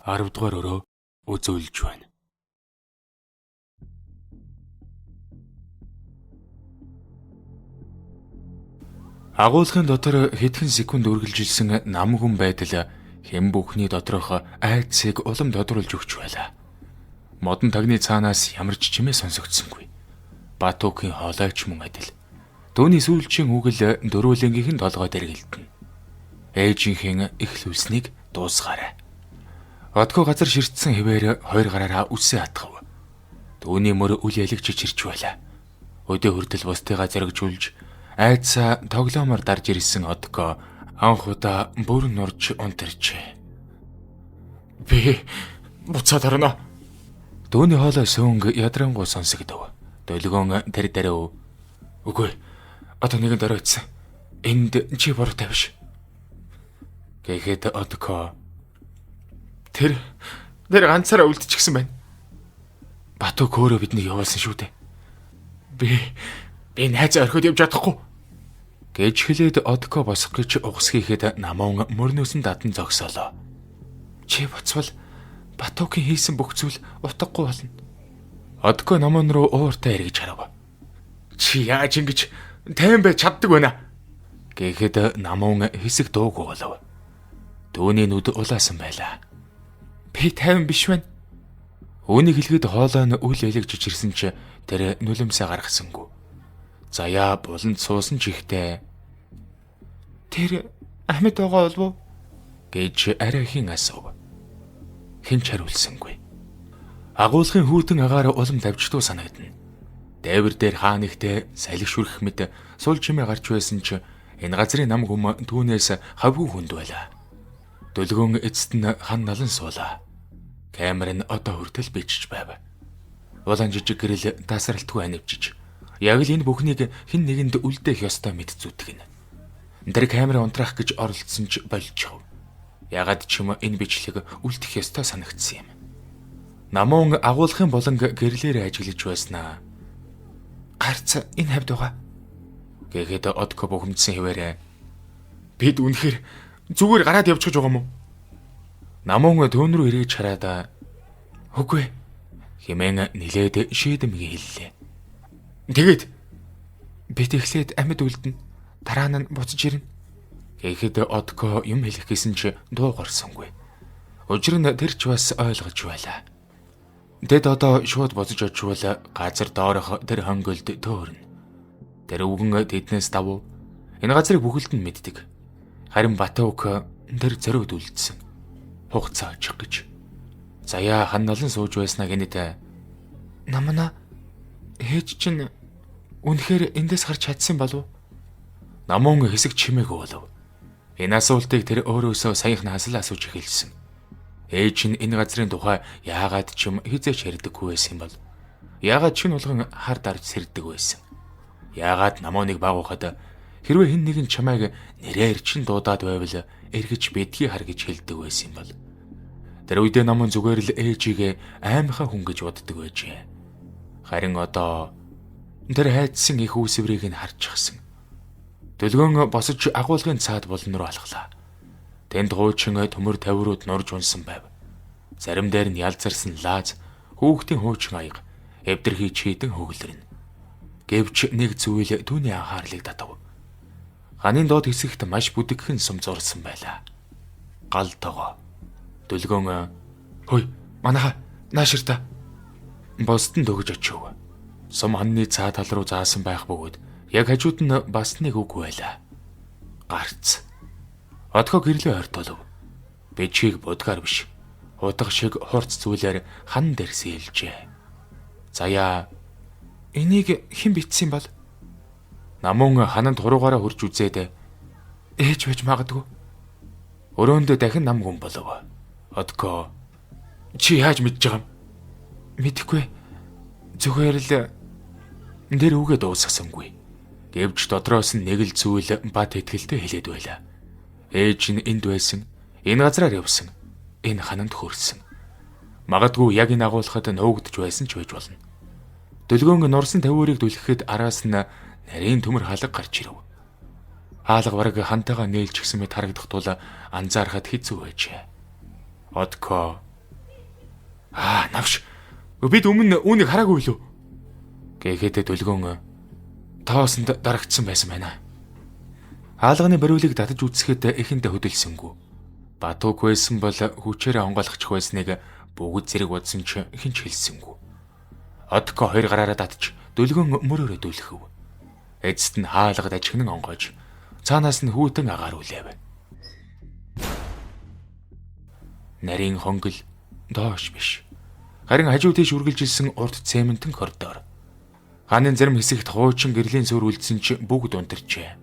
10 дугаар өрөө үзүүлж байна. Агуулгын дотор хэдхэн секунд үргэлжилсэн намгүн байдал хэн бүхний доторх айдсыг улам тодруулж өгч байлаа. Модон тагны цаанаас ямар ч чимээ сонсогдсонгүй. Батукийн хоолой ч мөн адил. Түүний сүүлчийн үг л дөрвөлөнгийнх нь толгой дээр гэлдэнэ. Ээжийнхээ эхлүүлснийг дуусгаарай. Одгоо газар ширтсэн хэвээр хоёр гараараа үсээ атгав. Түүний мөр үл ялагч чирч байлаа. Өдөө хүртэл бусдыгаа зоригжуулж айдсаа тоглоомоор дарж ирсэн Одгоо анх удаа бүр нурж унтарчээ. Би буцаад орно. Түүний хоолой сөөнг ядрангуй сонсогдов. Долгион тэр даруй. Үгүй. Одоо нэгэн дөрөөдсөн. Энд чи буруутай биш. Гэхэд Одгоо тэр тэр ганцаараа үлдчихсэн байна. Батук өөрөө биднийг явуулсан шүү дээ. Би найзаа орхиод явж чадахгүй гэж хэлээд Одко босох гэж угсгийхэд намун мөрнөөс нь дадан зогсоолоо. Чи буцвал Батукийн хийсэн бүх зүйл утгагүй болно. Одко намун руу ууртай эргэж харав. Чи яаж ингэж тайван байж чаддаг байна? Гэхэд намун хэсэг дуугүй болов. Түүний нүд улаасан байлаа. Би тайван биш байна. Үүнийг хэлгээд хоолой нь үл ялэгж чирсэн чи тэр нүлэмсээ гаргасангүй. Заяа буланд суусан ч ихтэй. Тэр амьд байгаа болов уу гэж арай хин асуув. Хэн ч хариулсангүй. Агуулгын хүүтэн агаар улам давждуу санагдана. Дээвэр дээр хаа нэгтээ салхи шүрх мэт сул чимээ гарч байсан ч энэ газрын нам хүм түүнээс хавгүй хүнд байлаа. Дөлгөөн эцэст нь хан налан суулаа. Камер нь одоо хүртэл бичиж байв. Улаан жижиг гэрэл тасралтгүй анивчиж яг л энэ бүхнийг хэн нэгэнд үлдээх ёстой мэт зүтгэнэ. Тэр камер унтраах гэж оролдсон ч болчихов. Ягаад ч юм энэ бичлэг үлдэх ёстой санагдсан юм. Намун агуулгын болон гэрлээрээ ажиглаж байснаа. Гарц энэ хавьд байгаа. Гэхэд Одко бухимдсан хэвээрээ бид үнэхээр зүгээр гараад явчих гэж байгаа юм уу? Намун түүн рүү эргэж хараад үгүй хэмээн нилээд шийдэмгий хэллээ. Тэгээд бид эхлээд амьд үлдэнэ. Дараа нь буцаж ирнэ. Гэхэд Одко юм хэлэх гэсэн чи дуу гарсангүй. Учир нь тэр ч бас ойлгож байлаа. Тэд одоо шууд буцаж очивол газар доорх тэр хонголд төөрнө. Тэр үгэн тэднээс давуу. Энэ газрыг бүхэлд нь мэддэг. Харин Батук тэр зоригд үлдсэн. Хугацаа очих гэж. Заяа хан налан сууж байснаа гэнэт намна ээж чинь үнэхээр эндээс гарч чадсан болов уу? Намун хэсэг чимээгүй болов. Энэ асуултыг тэр өөрөөсөө саяхнаас л асууж эхэлсэн. Ээж нь энэ газрын тухай яагаад ч юм хизээч ярьдаггүй байсан юм бол? Яагаад шин болгон хар дарж сэрдэг байсан? Яагаад намууныг багуухад хэрвээ хэн нэгэн чамайг нэрээр чин дуудаад байвал эргэж битгий хар гэж хэлдэг байсан юм бол? Тэр үедээ намун зүгээр л ээжигээ аймхаа хүн гэж боддог байжээ. Харин одоо тэр хайдсан их үүсвэрийг нь харчихсан. Дөлгөөн босож агуулгын цаад булан руу алхлаа. Тэнд хуучин төмөр тавиурууд нурж унсан байв. Зарим дээр нь ялзарсан лааз, хүүхдийн хуучин аяга, эвдэрхий чийдэн хөглөрнө. Гэвч нэг зүйл түүний анхаарлыг татав. Ханын доод хэсэгт маш бүдэгхэн сум зурсан байлаа. Гал тогоо. Дөлгөөн "Хөөе, манайха наашир та." Бусд нь дөгж очив. Сум ханны цаа тал руу заасан байх бөгөөд яг хажууд нь бас нэг үг байлаа. Гарц. Одхоо гэрлээ ойртолов. Бичгийг будгаар биш. Утга шиг хурц зүйлээр хан дээр сэлжээ. Заяа энийг хэн бичсэн бол? Намун хананд хуруугаараа хурж үзээд ээж байж магадгүй. Өрөөнд дахин нам гүн болов. Одко чи яаж мэдж байгаа юм? Мэдэхгүй. Зүгээр л тэр үгээ дуусгасангүй. Гэвч дотроос нь нэг л зүйл бат итгэлтэй хэлээд байлаа. Ээж нь энд байсан. Энэ газраар явсан. Энэ хананд хөрсөн. Магадгүй яг энэ агуулхад нуугдж байсан ч байж болно. Дөлгөөн нурсан тавиурыг түлхэхэд араас нь нарийн төмөр хаалга гарч ирэв. Хаалга бараг хантайгаа нээлжчихсэн мэт харагдах тул анзаарахад хэцүү байжээ. Одко Аа, навш. Бид өмнө үүнийг хараагүй лүү? Гэхэд Дөлгөөн тоосонд дарагдсан байсан байна. Хаалганы бариулыг татаж үзэхэд эхэндээ хөдөлсөнгүй. Батук байсан бол хүчээрээ онгойлгочих байсныг бүгд зэрэг бодсон ч хэн ч хэлсэнгүй. Одко хоёр гараараа татж Дөлгөөн мөрөөрөө дүлхэв. Эцэст нь хаалгад ажигнан онгойж цаанаас нь хүүтэн агаар үлээв. Нарийн хонгол доош биш. Харин хажуу тийш үргэлжилсэн урт цементэн коридор. Хааны зарим хэсэгт хуучин гэрлийн суурь үлдсэн ч бүгд унтарчээ.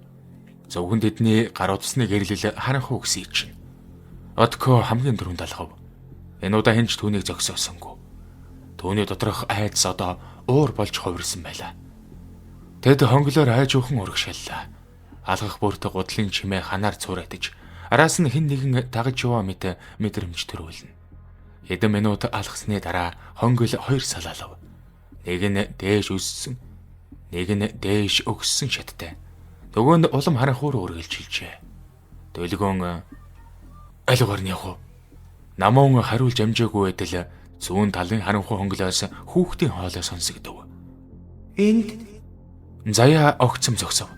Зөвхөн тэдний гар утасны гэрлэл харанхуй гэсэн чинь. Одко хамгийн түрүүнд алхав. Энэ удаа хэн ч түүнийг зогсоосонгүй. Түүний доторх айдас одоо уур болж хувирсан байлаа. Тэд хонглоор айжуухан урагшааллаа. Алгах бүрт гудлын чимээ ханаар цууратж, араас нь хэн нэгэн дагаж яваа мэт мэдрэмж төрүүлнэ. Хэдэн минут алхасны дараа хонгол хоёр салаалав. Нэг нь дээш өссөн, нэг нь дээш өгссөн шаттай. Нөгөө нь улам харанхуй руу үргэлжилжээ. Дөлгөөн аль нь явах вэ? Намуун хариулж амжаагүй байтал зүүн талын харанхуй хонглоос хүүхдийн хоолой сонсогдов. Энд Заяа огцом зогсов.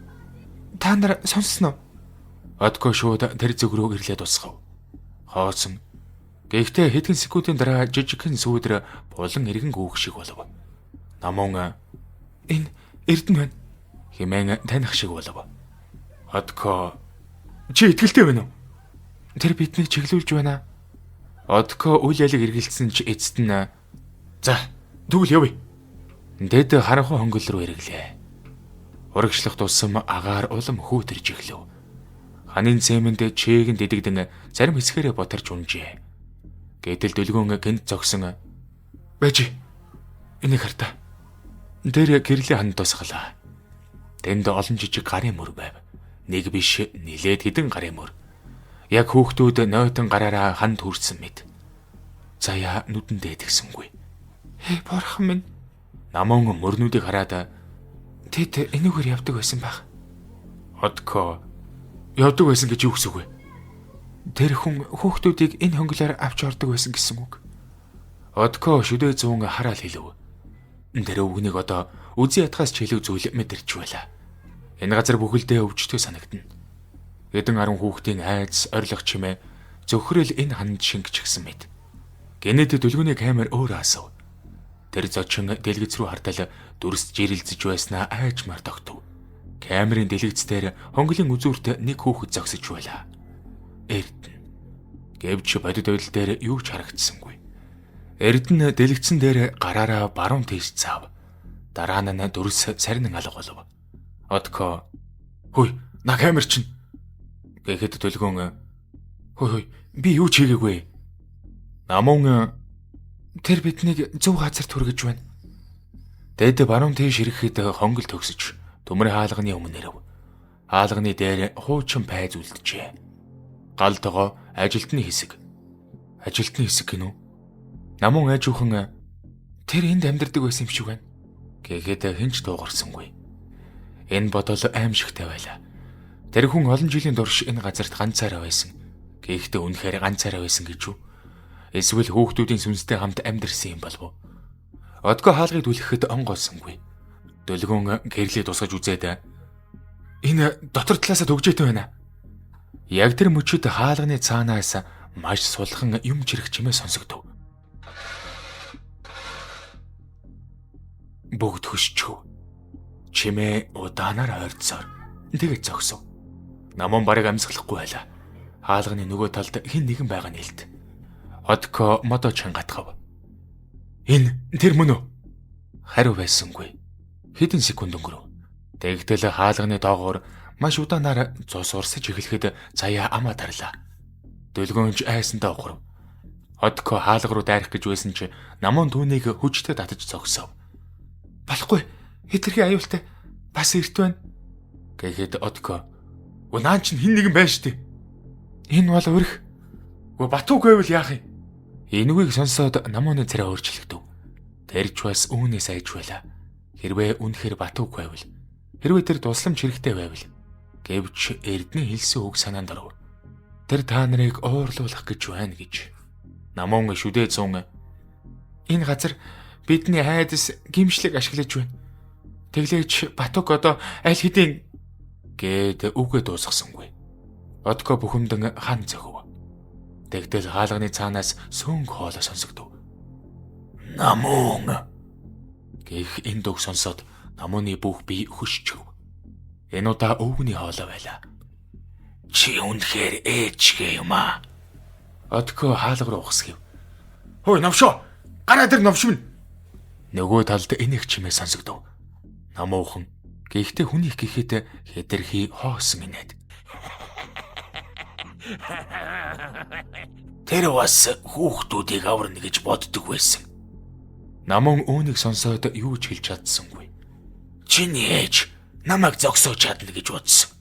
Та нар сонссон уу? Одко шууд тэр зүг рүү ирлээ тусгав. Хоосон. Гэхдээ хэдхэн секундын дараа жижигхэн сүүдэр булан эргэн гүөх шиг болов. Намуун энэ Эрдэнэ байна хэмээн таних шиг болов. Одко чи итгэлтэй байна уу? Тэр биднийг чиглүүлж байна. Одко үл ялыг эргэлцсэн ч эцэст нь за тэгвэл явъя. Тэд харанхуй хонгол руу эргэлээ. Урагшлах тусам агаар улам хүүтэрж эхлэв. Ханын цемэнд чээгэн дидэгдэн зарим хэсгээрээ ботарч унжээ. Гэтэл Дөлгөөн гэнт зогсон байж. Энийг хартаа. Тэр гэрлийн ханд тусгалаа. Тэнд олон жижиг гарын мөр байв. Нэг биш нилээд хэдэн гарын мөр. Яг хүүхдүүд нойтон гараараа ханд хүрсэн мэт. Заяа нүдэндээ тэгсэнгүй. Хээ бурхан минь. Намун мөрнүүдийг хараад тэд энүүгээр явдаг байсан байх. Одко явдаг байсан гэж юу гэсэн үг вэ? Тэр хүн хүүхдүүдийг энэ хонглоор авч ордог байсан гэсэн үг. Одко шүдэ зүүн хараал хэлв. Тэр өвгнийг одоо үзий ятгаас ч илүү зүйл мэдэрч байлаа. Энэ газар бүхэлдээ өвчтөй санагдана. Хэдэн арван хүүхдийн айдас, орилох чимээ зөвхөрөл энэ ханд шингэчихсэн мэт. Гэнэт Дөлгөөний камер өөр асав. Тэр зочин дэлгэц рүү хартал дүрс жирэлзэж байснаа айжмаар тогтов. Камерын дэлгэц дээр хонглын үзүүрт нэг хүүхэд зогсож байлаа. Эрдэнэ. Гэвч бодит байдал дээр юу ч харагдсангүй. Эрдэнэ дэлгэцэн дээр гараараа баруун тийш цаав. Дараа нь дүрс сарнин алга болов. Одко хөөе, на камер чинь гэхэд Дөлгөөн хөөе хөөе би юу ч хийгээгүй. Намун тэр биднийг зөв газарт хүргэж байна. Тэд баруун тийш ирэхэд хонгол төгсөж төмөр хаалганы өмнө ирэв. Хаалганы дээр хуучин пайз үлджээ. Гал тогоо ажилтны хэсэг. Ажилтны хэсэг гинүү. Намун айжуухан тэр энд амьдардаг байсан юм шиг байна гэхэд хэн ч дуугарсангүй. Энэ бодол аимшигтай байлаа. Тэр хүн олон жилийн турш энэ газарт ганцаараа байсан. Гэхдээ үнэхээр ганцаараа байсан гэж үү? Эсвэл хүүхдүүдийн сүнстэй хамт амьдарсан юм болов уу? Одго хаалгыг түлхэхэд онгойлсонгүй. Дөлгөөн гэрлээ тусгаж үзээд энэ дотор талаасаа төгжээтэй байна. Яг тэр мөчид хаалганы цаанаас маш сулхан юм чирэх чимээ сонсогдов. Бүгд хөшчөв. Чимээ удаанаар ойртсоор тэгээд зогсов. Намун бараг амьсгалахгүй байлаа. Хаалганы нөгөө талд хэн нэгэн байгаа нь илт. Одко модо чангатгав. Энэ тэр мөн үү? Хариу байсангүй. Хэдэн секунд өнгөрөв. Тэгтэл хаалганы доогоор маш удаанаар цус урсаж эхлэхэд заяа амаа тарлаа. Дөлгөөнч айсандаа ухрав. Одко хаалга руу дайрах гэж байсан чи намун түүнийг хүчтэй татаж зогсов. Болохгүй. Хэтэрхий аюултай. Бас эрт байна. Гэхэд Одко "Өө наан чинь хэн нэгэн байна штэ. Энэ бол өрх. Өө Батуг байвал яах юм?" Энэгийг сонсоод намууны царай өөрчлөгдөв. Тэр ч бас үүнээс айж байлаа. Хэрвээ үнэхээр Батуг байвал, хэрвээ тэр тусламж хэрэгтэй байвал гэвч Эрдэнэ хэлсэн үг санаанд оров. Тэр та нарыг уурлуулах гэж байна гэж. Намуун шүдээ зүүн Энэ газар бидний айдас гимшлэг ашиглаж байна. Тэглээч Батук одоо аль хэдийн гээд үгээ дуусгасангүй. Одко бухимдан хан зөхөв. Тэгтэл хаалганы цаанаас сөнг хоолой сонсогдов. Намуун гэх энэ дүг сонсоод намууны бүх бие хөшчөв. Энэ удаа өвгөний хоолой байлаа. Чи үнэхээр ээжгээ юм аа. Одко хаалга руу ухсгэв. Хөөе новшоо. Гараа тэр новш минь. Нөгөө талд энэх чимээ сонсогдов. Намуухан гэхдээ хүнийх гэхэд хэтэрхий хоосон инээд. Тэр бас хүүхдүүдийг аварна гэж боддог байсан. Намун үүнийг сонсоод юу ч хэлж чадсангүй. Чиний ээж намайг зогсоож чадна гэж бодсон.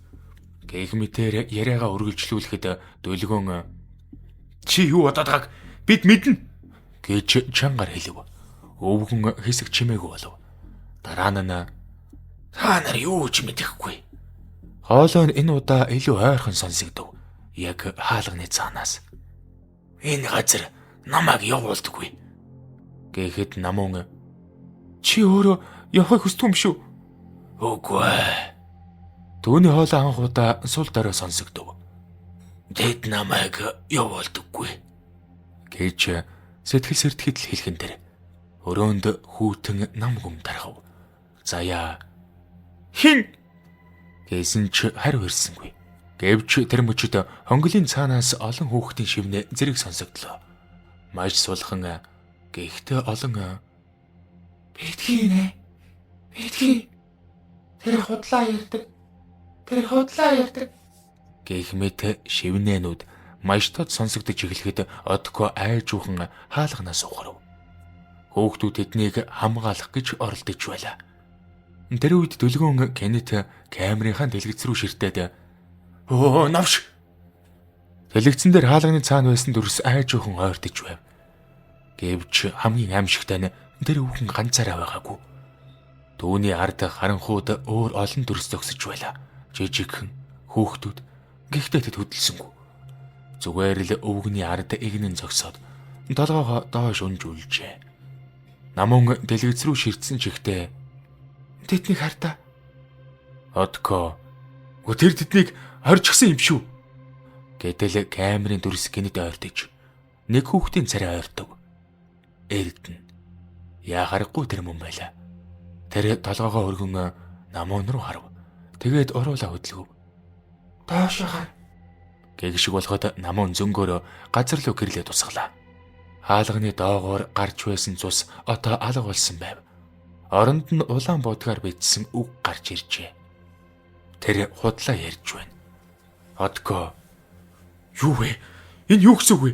Гэх мэтээр яриагаа үргэлжлүүлэхэд Дөлгөөн чи юу бодоод байгааг бид мэднэ гэж чангаар хэлв. Өвгөн хэсэг чимээгүй болов. Дараа нь та нар юу ч мэдэхгүй. Хоолой нь энэ удаа илүү ойрхон сонсогдов. Яг хаалганы цаанаас. Энэ газар намайг явуулдаггүй. Гэхэд намун чи өөрөө явахыг хүсдэг юм шүү. Үгүй ээ. Түүний хоолой анх удаа сул дорой сонсогдов. Тэд намайг явуулдаггүй гэж сэтгэл сэрдэхэд л хэлхэн тэр. Өрөөнд хүүтэн нам гүм тархав. Заяа хин гэсэн ч хариу ирсэнгүй. Гэвч тэр мөчид хонголын цаанаас олон хүүхдийн шивнэ зэрэг сонсогдлоо. Маш сулхан гэхдээ олон битгий нэ. Битгий. Тэр худлаа ярьдаг. Тэр худлаа ярьдаг гэх мэт шивнэнүүд маш тод сонсогдож эхлэхэд Одко айжуухан хаалганаас ухрав. Хүүхдүүд тэднийг хамгаалах гэж оролдож байлаа. Тэр үед Дөлгөөн Кеннет камерынхаа дэлгэц рүү ширтээд "Өө новш!" Дэлгэцэн дээр хаалганы цаана байсан дүрс айжуухан ойртож байв. Гэвч хамгийн аимшигтай нь тэр өвхөн ганцаараа байгаагүй. Түүний ард харанхууд өөр олон дүрс зогсож байлаа. Жижигхэн хүүхдүүд гэхдээ тэд хөдөлсөнгүй. Зүгээр л өвгөний ард эгнэн зогсоод толгоогоо доош унжүүлжээ. Намун дэлгэц рүү ширтсэн чигтээ тэднийг хартаа. Одко тэр тэднийг хорчихсон юм шүү. Гэтэл камерын дүрс гинэд ойртож нэг хүүхдийн царай ойртов. Эрдэнэ. Яа харахгүй тэр мөн байлаа. Тэр толгоогоо өргөн намун руу харав. Тэгээд уруулаа хөдөлгөв. Доош хар. Гэг шиг болоход намун зөнгөөрөө газар руу гэрлээ тусгалаа. Хаалганы доогоор гарч байсан цус одоо алга болсон байв. Оронд нь улаан будгаар бичсэн үг гарч иржээ. Тэр худлаа ярьж байна. Одко юу вэ? Энэ юу гэсэн үг вэ?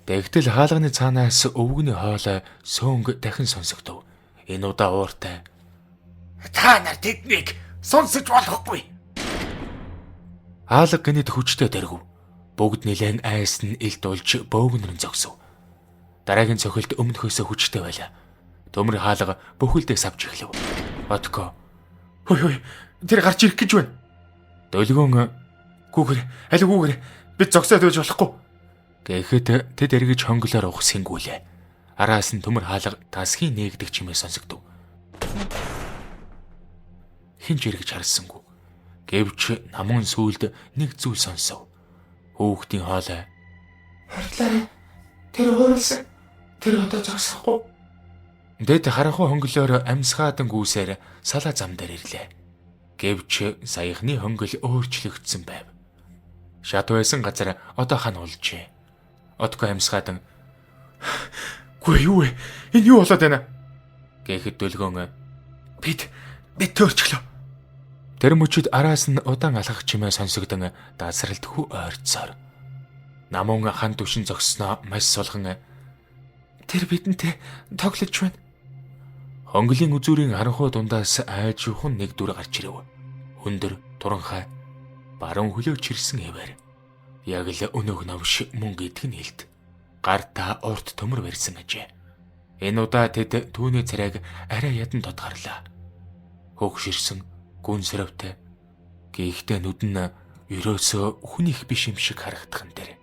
Тэгтэл хаалганы цаанаас өвгөний хоолой сөөнг дахин сонсогдов. Энэ удаа ууртай. Та нар тэднийг сонсож болохгүй. Хаалга гинэд хүчтэй дөргив. Бүгд нилээн айс нь илд улж бөөгнөрөн зогсов. Дараагийн цохилт өмнөхөөсөө хүчтэй байлаа. Төмөр хаалга бүхэлдээ савж эхлэв. Одко хөөе хөөе тэр гарч ирэх гэж байна. Дөлгөөн гүүгэр аль гүүгэр бид зогсоод байж болохгүй. Гэхэд тэд эргэж хонглоор ухсэнгүүлээ. Араас нь төмөр хаалга тасхийн нээгдэх чимээ сонсогдов. Хэн ч эргэж харсангүй. Гэвч намун сүүлд нэг зүйл сонсов. Хүүхдийн хоолой. Хурдлаарай. Тэр хууралсан. Тэр одоо зогсохгүй. Дэд харанхуй хонглоор амьсгаадан гүйсээр салаа зам дээр ирлээ. Гэвч саяхны хонгол өөрчлөгдсөн байв. Шат байсан газар одоо хан улжээ. Одко амьсгаадан "Гүй юу вэ? Энэ юу болоод байна?" гэхэд Дөлгөөн "Бид төөрчлөө." Тэр мөчид араас нь удаан алхах чимээ сонсогдон дасралтгүй ойрцоор. Намун хан түшин зогссноо маш сулхан тэр бидэнтэй тоглож байна. Хонголын үзүүрийн харанхуй дундаас айжуухан нэг дүр гарч ирэв. Өндөр, туранхай, баруун хөлөө чирсэн хэвээр. Яг л өнөөх новш мөн гэдг нь хэлт. Гартаа урт төмөр барьсан ажээ. Энэ удаа тэд түүний царайг арай ядан тодгарлаа. Хөөгширсэн, гүн сэрвтэй. Гэхдээ нүд нь ерөөсөө хүнийх биш юм шиг харагдах нь тэр.